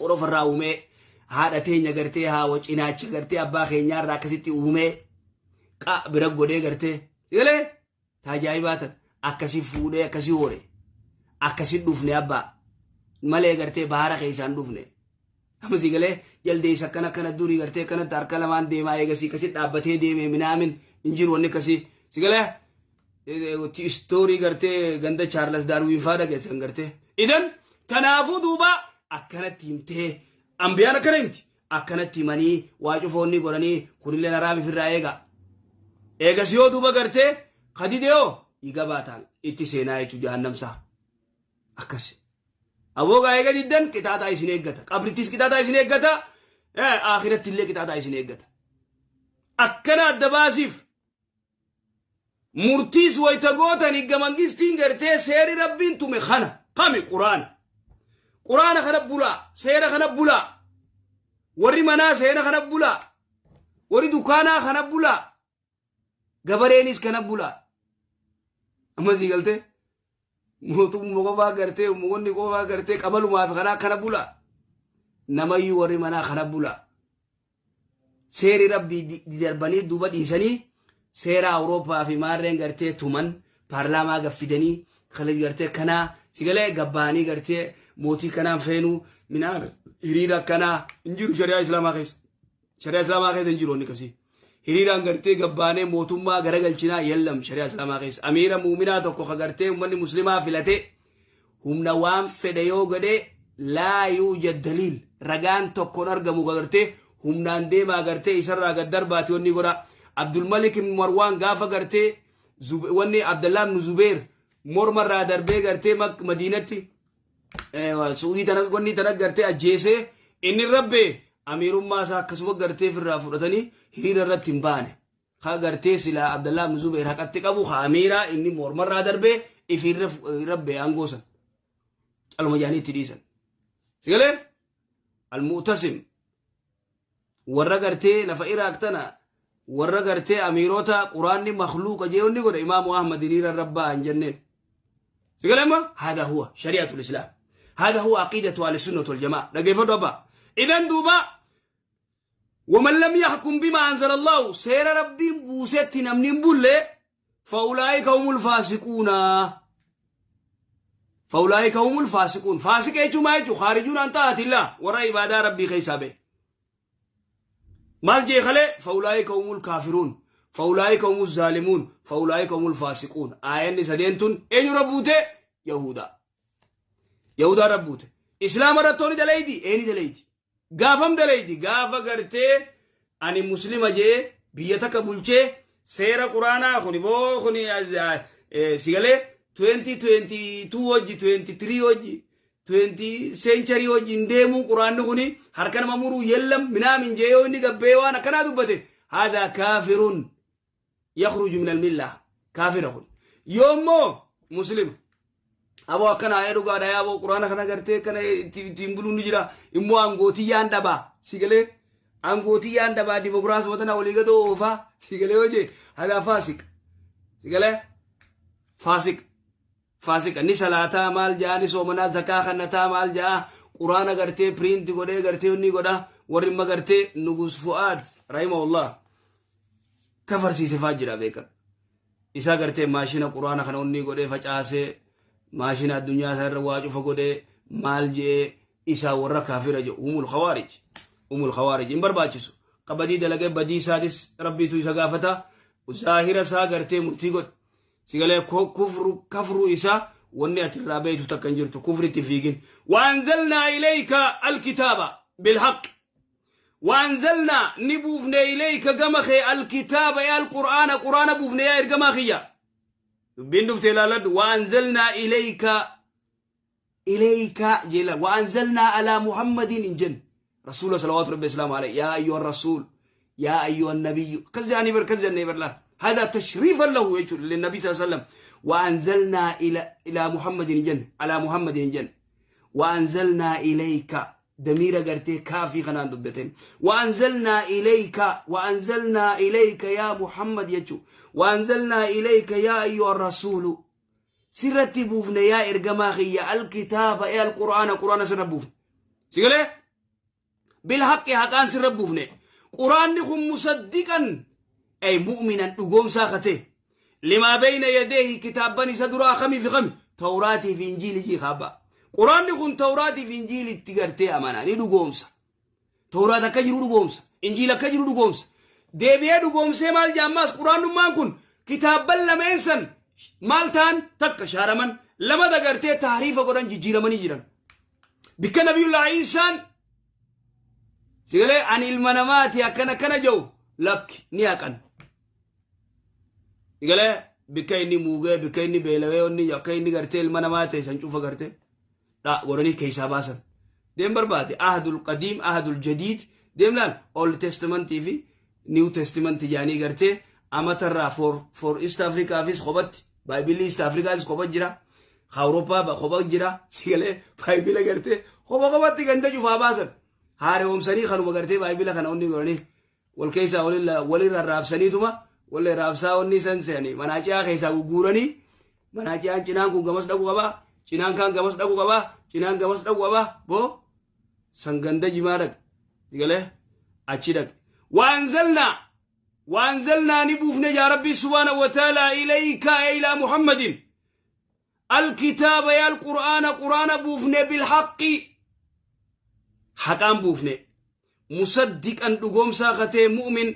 Qorofarraa uumee, haadha teenya gartee haawa cinaacha gartee abbaa keenyaarraa akkasitti uumee, qa bira godhee gartee sigalee taajaa'ibaa tan akkasi fuudhee akkasi hore, akkasi dhufne abbaa malee gartee bahara keessaan dhufne. Amma sigalee jaldeessa akkana akkana durii gartee akkanatti harka lamaan deemaa, eegasii akkasi dhaabbatee deemee minaamin hin jiru wanni akkasii sigalee. Istoorii gartee ganda Chaarlas Daarwiin faa dhageessan gartee. Idan kanaafuu duuba akkanatti himtee, ambiyaan akkana himti. Akkanatti himanii waa cufoonni godhanii kunillee haraam ifirraa eega. Eegas yoo duuba gartee kadidee hoo igabaataan itti seenaa jechuu jahannamsaa. Akkas. Aboogaa eega diddan qixaaxaa isin eeggata. Qabrittis qixaaxaa isin eeggata. Akhiratti illee qixaaxaa isin eeggata. Akkana adda baasiif. Murtiis wayta gootan higga mangistiin gartee seeri Rabbiin tume kana kami? Quraana. Quraana kana bulaa, seera kana bulaa. Warri manaa seera kana bulaa. Warri dukaanaa kana bulaa. Gabareenis kana bulaa. Amma sii galtee mootummaa qofaa gartee uummanni qofaa gartee qabalumaa fi kanaa kana bulaa. Namayyuu warri manaa kana bulaa. Seeri Rabbii darbanii duuba dhiisanii seera Awurooppaa fi maarreen gartee tuman paarlaamaa gaffidanii kan gartee kanaa sigalee gabbaanii gartee mootii kanaan feenuu minaan hiriira akkanaa hin jiru shari'aa islaamaa keessa. Shari'aa islaamaa keessa hin jiru wanni akkasii. Hiriiraan gartee gabbaanee mootummaa garagalchinaa yallam shari'aa islaamaa keessa. Amiira muuminaa tokko ka gartee uummanni muslimaa filatee humna waan fedhe yoo godhe, laa yuujad daliil, ragaan tokkoon argamu gartee humnaan deemaa gartee isarraa gad darbaati wanni godha. Abdulmalik ibn Marwaan gaafa gartee wanni Abdallah ibn Zubeer mormarraa darbee gartee Madiinatti, Suudii tana wanni tana gartee ajjeesee, inni rabbee amiirummaa isaa akkasuma gartee firraa fudhatanii hiriira irratti hin baane. Ka gartee silaa Abdallah ibn Zubeer haqatti qabu ka amiiraa inni mormarraa darbee ifiirra rabbee aangoo san caluma jaanii itti dhiisan. Sigalee Almu'tasim warra gartee lafa Iraaq tana warra gartee amiirota quraanni makluuqa jee wanni godhe Imaamu Ahmad hiriira rabbaa hin jenneen. Sigalee amma hada huwa shari'atul Islaam. Hada huwa aqiidatu ahli sunnati wal jamaa. Dhaggeeffadhu abbaa. Idan duuba ومن لم يحكم بما أنزل الله, seera Rabbiin buusetti namni hin bulle, فأولئك هم الفاسقون. فأولئك هم الفاسقون. فاسق jechuun maal jechuun? خارجون عن طاعة الله, warra ibaadaa Rabbii keessaa bahe. Maal jee kalee? فأولئك هم الكافرون, فأولئك هم الظالمون, فأولئك هم الفاسقون. Aayanni sadeen tun eenyu rabbuute? Yahudaa. Yahudaa rabbuute. Islaama irratti ni dalaydi, eeni dalaydi. Gaafam dalaydi? Gaafa gartee ani muslima jee biyya takka bulchee seera quraanaa kuni boo kuni sigalee 2022 wajji, 23 wajji, 20 century wajji hin deemuu, quraanni kuni harka nama muruu yellam minaamin jee yoo inni gabbee waan akkanaa dubbate, هذا كافر يخرج من الملة. Kaafira kun. Yoommoo muslima aboo akkana ayee dhugaadha yaa aboo, quraana kana gartee kana ittiin buluun ni jira, immoo aangootii yaan dhabaa sigalee aangootii yaan dhabaa dimokiraasii tana walii gadoo oofaa sigalee hojii, هذا فاسق. Sigalee فاسق faasiqa. Ni salaataa maal jaa, ni soomanaa, zakaa kannataa maal jaa, quraana gartee print godhee gartee inni godha. Warri imma gartee Nugus Fu'aad رحمه الله kafarsiise faa jira beekan isaa gartee maashina quraana kana onni godhee facaasee maashina addunyaa isaa irra waa cufa godhee maal jee isaa warra kaafira jedhu هم الخوارج, هم الخوارج. Hin barbaachisu. Ka badii dalagee badii isaatis Rabbiitu isa gaafata. Zaahira isaa gartee murtii godhe sigalee kufru kafru isaa wanni ati irraa beektu takka hin jirtu, kufritti fiigin. وأنزلنا إليك الكتاب بالحق. وأنزلنا نبوفن إليك قمخ الكتاب يا القرآن, قرآن بوفن يا إرقما بين دفت وأنزلنا إليك, إليك جل وأنزلنا على محمد إنجن رسول صلوات ربي وسلامه عليه, يا أيها الرسول, يا أيها النبي كذا بر كذا بر لا, هذا تشريفا له للنبي صلى الله عليه وسلم. وأنزلنا إلى محمد جن على محمد جن وأنزلنا إليك دمير قرتي كافي خنان دبتين وأنزلنا إليك, وأنزلنا إليك يا محمد يجو, وأنزلنا إليك يا أيها الرسول, sirratti buufne yaa ergamaa kiyya, الكتاب ee alqur'aana, qur'aana sirra buufne. Sigalee? Bilhaqqi, haqaan sirra buufne. Quraanni kun musaddiqan ay mu'minan, dhugoomsaa kate, limaa bayna yadeehi, kitaabban isa duraa kamii fi kami? Tawraatii fi Injiilii jii kaabba. Quraanni kun Tawraatii fi Injiilitti gartee amana, ni dhugoomsa. Tawraat akka jiru dhugoomsa, Injiil akka jiru dhugoomsa. Deebi'ee dhugoomsee maal jaammaas? Quraannummaan kun kitaabban lameen san maal ta'an? Takka shaaraman, lama dagartee taariifa godhan, jijjiiramanii jiran. Bikka Nabiyullaa Iisaan sigalee ani ilma namaati akkana akkana jedhu, lakki, ni haqan. Sigalee bikka inni muugee, bikka inni beelawee, inni akka inni gartee ilma namaa ta'e san cufa gartee dha godhanii keessaa baasan. Deem barbaade, Ahdul Qadiim, Ahdul Jadiid, deem laal, Old Testamentii fi New Testament jaanii gartee amatarraa for East Africaafis kophatti, Baaybilii East Africaatis kopha jira. Awurooppaa kopha jira. Sigalee Baayibila gartee kopha kophatti ganda cufaa baasan. Haaromsanii kanuma gartee Baayibila kana onni godhanii wal keessaa walirra raabsaniituma wallee raabsaa onni san se'anii manaaciyaa keessaa gugguuranii, manaaciyaan cinaan kun gamas dhaqu qabaa, cinaan kaan gamas dhaqu qabaa, cinaan gamas dhaqu qabaa, boo san ganda jimaa dhaqe, sigalee achi dhaqe. وأنزلنا، وأنزلنا ni buufne يا ربي سبحانه وتعالى، إليك إلى محمد، الكتاب يا القرآن، قرآن buufne، بالحق، haqaan buufne، مصدقا dhugoomsaa katee مؤمن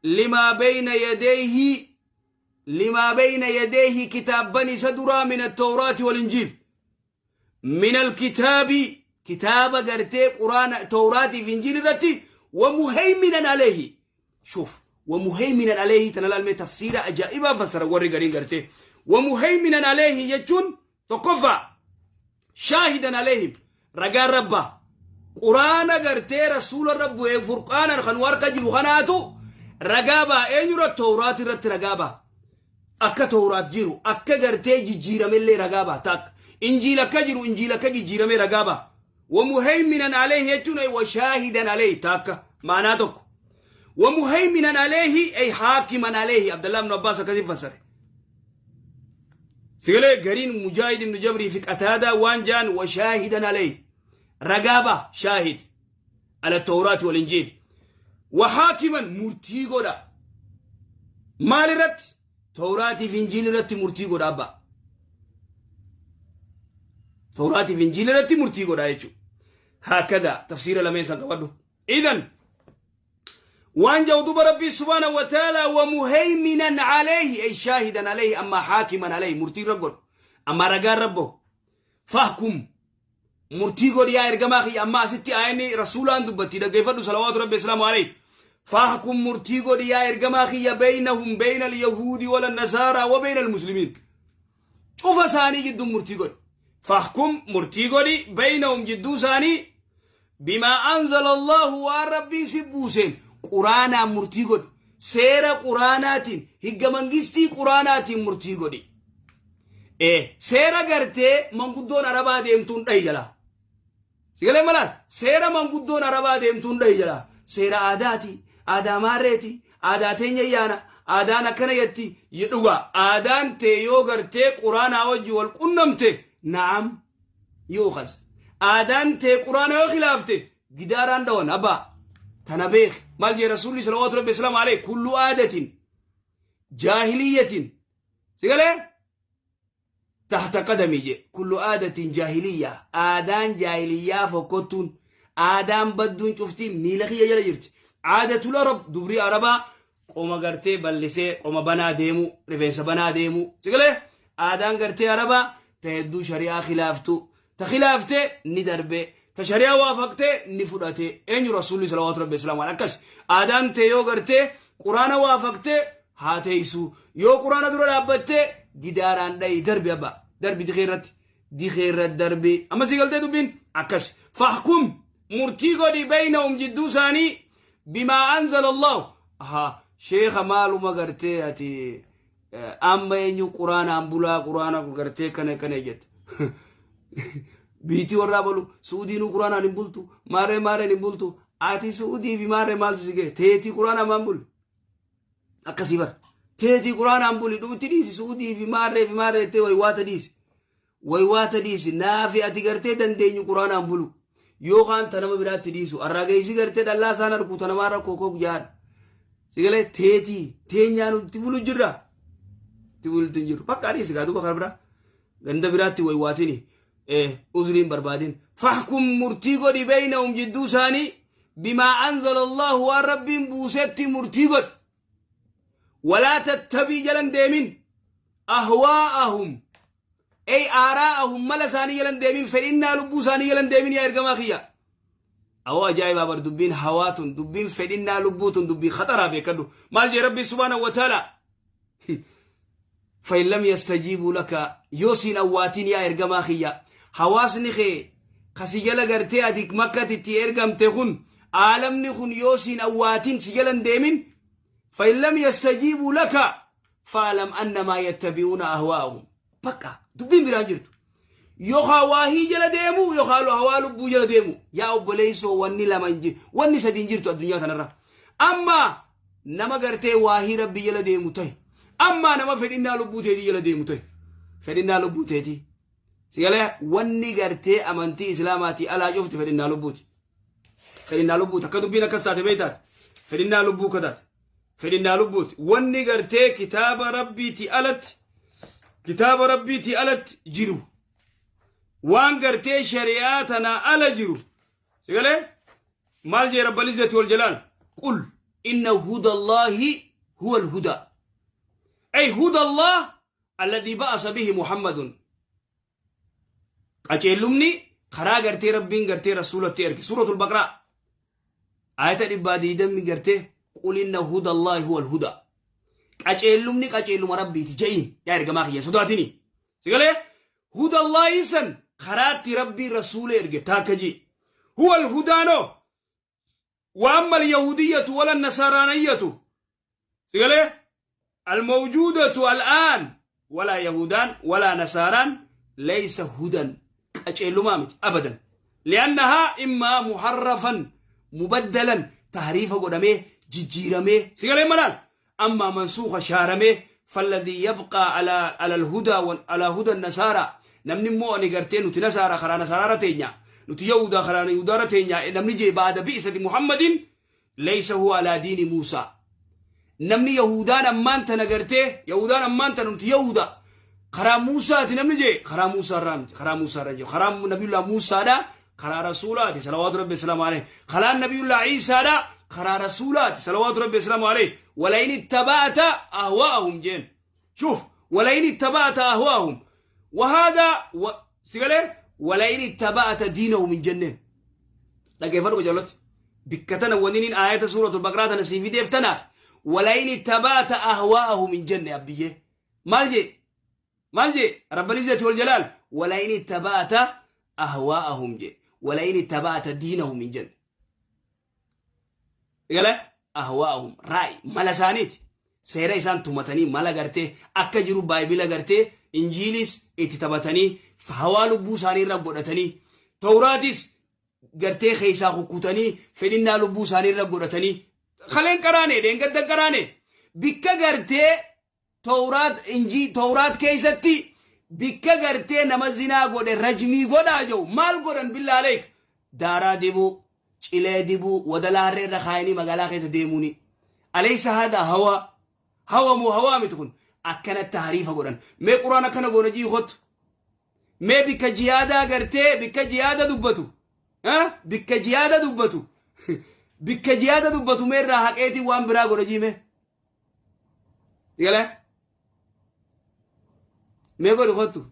لما بين يديه، لما بين يديه، كتابا سدرا، من التوراة والإنجيل، من الكتاب، كتاب قرتي قرآن توراة في إنجيل رتي، ومهيمنا عليه. شوف، ومهيمنا عليه تنال تفسير أجائب فسر وري قرين قرتي. ومهيمنا عليه يجون تقفى شاهدا عليهم، رجا ربه. قرآن قرتي رسول الرب فرقانا خن ورقة جلو خناتو رقابة أين التوراة رت رقابة akka Tawraat jiru akka gartee jijjiiramellee ragaa takka, Injiil akka jiru, Injiil akka jijjiirame ragaa ba'a. ومهيمنا عليه jechuun أي وشاهدا عليه, takka maanaa tokko. ومهيمنا عليه أي حاكما عليه, عبد الله بن عباس akkasii fassare. Sigalee gariin Mujaahid ibn Jabrii fi Qataadaa waan jaan, وشاهدا عليه ragaa ba'a, شاهد على التوراة والإنجيل، وحاكما murtii godha. Maal irratti? Tawraatii fi Injiil irratti murtii godha abbaa. Tawraatii fi Injiil irratti murtii godha jechuudha. هكذا tafsiira lameen san qabadhu. إذن waan jedhu duba Rabbii سبحانه وتعالى ومهيمنا عليه أي شاهدا عليه أما حاكما عليه, murtii irra godhu amma ragaan rabbo. فاحكم murtii godhi yaa ergamaa kiyya. Amma asitti aayanni rasuulaan dubbatti, dhaggeeffadhu, صلوات ربي وسلامه عليه. فاحكم murtii godhi yaa ergamaa kiyya، بينهم، بين اليهود والنصارى وبين المسلمين, cufa isaanii jidduu murtii godhi. فاحكم murtii godhi، بينهم jidduu isaanii، بما أنزل الله, waan Rabbiin si buuseen, Quraanaan murtii godhi. Seera Quraanaatiin, higga mangistii Quraanaatiin murtii godhi. Seera gartee manguddoon Arabaa deemtuun dhahi jala. Sigalee malaan seera manguddoon Arabaa deemtuun dhahi jala. Seera aadaati, aadaa maarreeti, aadaa teenya yaana, aadaan akkana jetti dhuga. Aadaan tee yoo gartee Quraanaa wajji wal qunnamte, نعم يؤخذ. Aadaan tee Quraana yoo khilaafte, gidaaraan dhawan abbaa. Tana beek. Maal jee Rasuulli صلوات ربي وسلامه عليه? كل عادة جاهلية, sigalee, تحت قدمي je. كل عادة جاهلية, aadaan jaahiliyyaa fokkottuun, aadaan badduun cuftii miila kiyya jala jirti. عادة العرب, dubrii Arabaa qoma gartee bal'isee qoma banaa deemuu, rifeensa banaa deemuu, sigalee, aadaan gartee Arabaa ta hedduu shari'aa khilaaftu, ta khilaaftee ni darbe, ta shari'aa waafaqtee ni fudhate. Eenyu? Rasuulli صلوات ربي وسلامه عليه. Akkas aadaan tee yoo gartee Quraana waafaqtee haa teessu, yoo Quraana dura dhaabbattee gidaaraan dhayi, darbi abba, darbi, dikee irratti, dikee irratti darbi. Amma sii galtee dubbiin akkas. فاحكم murtii godhi، بينهم jidduu isaanii، بما أنزل الله. Aha, sheekha, maaluma gartee ati amma eenyu Quraanaan bulaa, Quraana gartee kana kana jette, biitii warraa balu Suudiinuu Quraanaan hin bultu, maarree maarreen hin bultu. Ati Suudii fi maarree maaltu si ga'e? Teetii Quraanaan maan bulu akkasii bara. Teetii Quraanaan buli, dhumti dhiisi. Suudii fi maarree fi maarree jettee waywaata dhiisi, waywaata dhiisi. Naafi ati gartee dandeenyu Quraanaan bulu. Yookaan ta nama biraatti dhiisu. Arraageessi gartee dhallaa isaan argu ta namaa rakkoo koo jaan. Sigalee teetii teenyaa nuti bulu jirra. Itti bulutti hin jiru. Bakka adiis gaa duuba kana biraa. Ganda biraatti waywaatini. Uzriin barbaadin. Fahkum murtii godhi beeynahum jidduu isaanii bimaa anzala Allahu waan Rabbiin buusetti murtii godhi. Walaa tattabii jalan deemin ahwaa'ahum ay aaraa'ahum mala isaanii jalan deemin fedhinnaa lubbuu isaanii jalan deemin yaa ergamaa kiyya. Awoo ajaa'ibaa bar dubbiin hawaa tun dubbiin fedhinnaa lubbuu tun dubbii khaxaraa beekadhu. Maal jee Rabbiin subhaanahu wa ta'ala. فإن لم يستجيبوا لك yoo siin awwaatiin yaa ergamaa kiyya hawaasni kee kasi jala gartee ati makkatti itti ergamte kun aalamni kun yoo siin awwaatiin si jala hin deemin فإن لم يستجيبوا لك فاعلم أنما يتبعون أهواءهم. Bakka dubbiin biraan jirtu yookaan waahii jala deemu yookaan hawaa lubbuu jala deemu. Yaa obboleessoo, wanni lama hin jiru, wanni sadi hin jirtu addunyaa kanarra. Amma nama gartee waahii rabbii jala deemu ta'e, amma nama fedhinnaa lubbuu teetii jala deemu ta'e, fedhinnaa lubbuu teetii sigalee wanni gartee amantii islaamaatii alaa cufti fedhinnaa lubbuuti, fedhinnaa lubbuuti. Akka dubbiin akkas taate beektaati, fedhinnaa lubbuu akka taate fedhinnaa lubbuuti. Wanni gartee kitaaba rabbiitii alatti, kitaaba rabbiitii alatti jiru, waan gartee shari'aa tanaa ala jiru sigalee maal jee رب العزة والجلال؟ قل إن هدى الله هو الهدى، أي هدى الله الذي بعث به محمد. Qaceellumni karaa gartee rabbiin gartee rasuulatti erge. Suuratul Baqraa ayata 120 gartee قل إن هدى الله هو الهدى, qaceellumni qaceelluma rabbiiti je'iin yaa ergamaa kiyya sodaatini. Sigalee هدى الله san karaatti rabbiin rasuula erge taakka ji هو الهدى no. وأما اليهودية ولا النصرانية سيقول الموجودة الآن ولا يهودان ولا نصاران ليس هدى qaceellumaa miti أبدا، لأنها إما محرفا مبدلا tahriifa godhamee jijjiiramee sigalee malaan أما منسوخة shaaramee. فالذي يبقى على الهدى على هدى النصارى namni immoo ani gartee nuti nasaara karaa nasaaraara teenya, nuti yahudaa karaa yahudaara teenya namni jee بعد بعثة محمد ليس هو على دين موسى. Namni yahudaan ammaan tana gartee yahudaan ammaan tana nuti yahuda karaa Muusaati namni jee karaa Muusaa irraa miti, karaa Muusaa irra jiru. Karaa nabiyullah Muusaadha, karaa rasuulaati صلوات ربي وسلامه عليه. Karaa nabiyullah Iisaadha, karaa rasuulaati صلوات ربي وسلامه عليه. ولئن اتبعت أهواءهم jeen. شوف، ولئن اتبعت أهواءهم وهذا sigalee ولئن اتبعت دينهم hin jenneen. Dhaggeeffadhu jaalatti bikka tana wanni aayata suuratul Baqraa tana sii fideef tanaaf. ولئن اتبعت أهواءهم hin jenne abbiyyee. Maal jee? Maal jee رب العزة والجلال؟ ولئن اتبعت أهواءهم jee. ولئن اتبعت دينهم hin jenne. Gala أهواءهم raa'i mala isaaniiti, seera isaan tumatanii mala gartee akka jiru baayibila gartee injiilis itti taphatanii hawaa lubbuu isaanii irra godhatanii tawraatis gartee keessaa kukkutanii fedhinnaa lubbuu isaanii irra godhatanii kaleen qaraane dheengaddan qaraane bikka gartee tawraat injii tawraat keessatti bikka gartee nama zinaa godhe rajmii godhaa jiru maal godhan? بالله عليك daaraa dibuu, cilee dibuu, wadalaarree irra kaayanii magaalaa keessa deemuuni. أليس هذا هوى? Hawa moo hawaa miti kun? Akkanatti tahriifa godhan. Mee quraan akkana goona jii kottu. Mee bikka jihaadaa gartee bikka jihaada dubbatu, bikka jihaada dubbatu, bikka jihaada dubbatu mee irraa haqeetii waan biraa godha jii. Mee galee mee godhi kottu.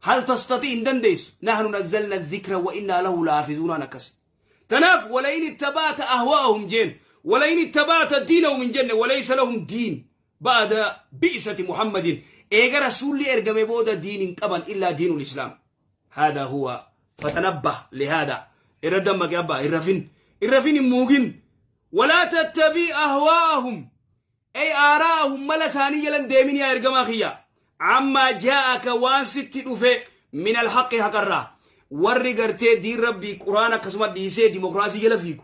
هل تستطيع? Hin dandeessu. نحن نزلنا الذكر وإنا له لحافظون akkas. Tanaaf ولئن اتبعت أهواءهم jeen, ولئن اتبعت دينهم hin jenne. وليس لهم دين بعد بعثة محمد. Eega rasuulli ergame booda diin hin qaban إلا دين الإسلام. هذا هو. فتنبه لهذا. Irra dammaqe abbaa, irrafin, irrafin, hin muugin. ولا تتبع أهواءهم أي آراءهم mala isaanii jalan deemin yaa ergamaa kiyya عما جاءك waan sitti dhufe من الحق haqarraa. Warri gartee diin rabbii quraana akkasuma dhiisee dimokiraasii jala fiigu,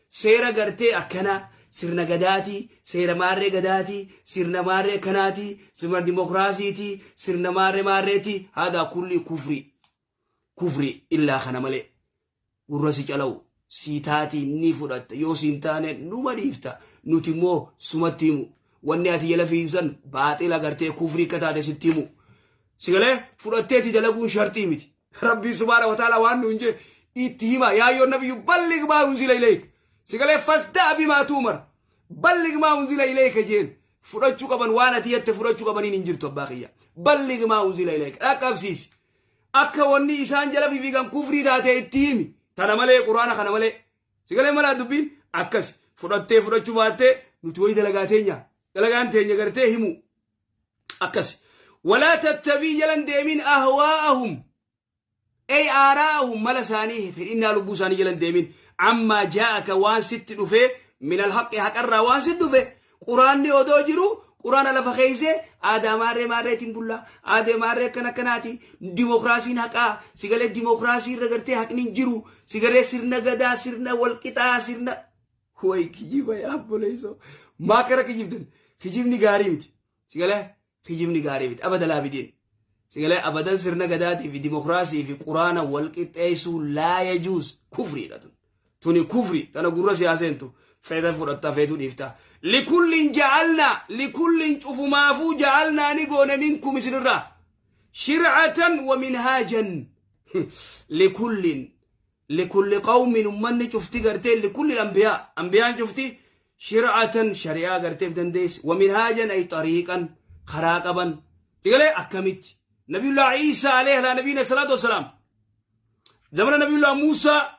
seera gartee akkana sirna gadaatii, seera maarree gadaatii, sirna maarree kanaatii, sirna dimokiraasiitii, sirna maarree maarreetii, هذا كل كفر كفر illaa kana malee. Gurra si calawu sii taatii ni fudhatta, yoo siin taane numa dhiifta. Nuti immoo sumatti himu. Wanni ati jala fiigdu san baaxila gartee kufrii akka taate sitti himu. Sigalee fudhatteeti dalaguun sharxii miti. Rabbiin subhaana wa ta'ala waan nuun jee itti hima. Yaa ayyuhan nabiyyu balligh maa unzila ilayk. Sigalee fasda'a bimaa tu'mar. Balligh maa unzila ilayka jeen. Fudhachuu qaban waan ati jette fudhachuu qabaniin hin jirtu abbaa kiyya. Balligh maa unzila ilayka. Dhaqqabsiisi. Akka wanni isaan jala fiigan kufrii taate itti himi. Tana malee quraana kana malee. Sigalee malaa dubbiin akkas fudhattee fudhachuu baattee nuti wayi dalagaa teenya. Dalagaan teenya gartee himu. Akkas. Walaa tattabii jalan deemin ahwaa'ahum. Ey aaraa'ahum mala isaanii fedhinnaa lubbuu isaanii jalan deemin. Ammaa jaa'aka waan sitti dhufee minal haqqi haqarraa waan sitti dhufe. Quraanni odoo jiru quraana lafa keeyse aadaa maarree maarreetiin bullaa aadee maarree akkana akkanaati dimokiraasiin haqaa sigalee dimokiraasii irra gartee haqni hin jiru sigalee sirna gadaa sirna walqixaa sirna way kijiba yaa obboleessoo maa akkana kijibdan kijibni gaarii miti sigalee kijibni gaarii miti abada laabidiin sigalee abadan sirna gadaatii fi dimokiraasii fi quraana walqixxeessuu laa yajuus kufriidha tun tuni kufri tana gurra siyaaseentu feeta fudhatta feetu dhiifta likullin ja'alnaa likullin cufumaafuu ja'alnaa ni goone minkum isinirraa shir'atan wa minhaajan likullin likulli qawmin ummanni cufti gartee likulli anbiyaa anbiyaan cufti shir'atan shari'aa garteef dandeessi wa minhaajan ay xariiqan karaa qaban sigalee akkamitti nabiyullah Iisaa alayhi ala nabiyina salaatu wassalaam zamana nabiyullah Muusaa.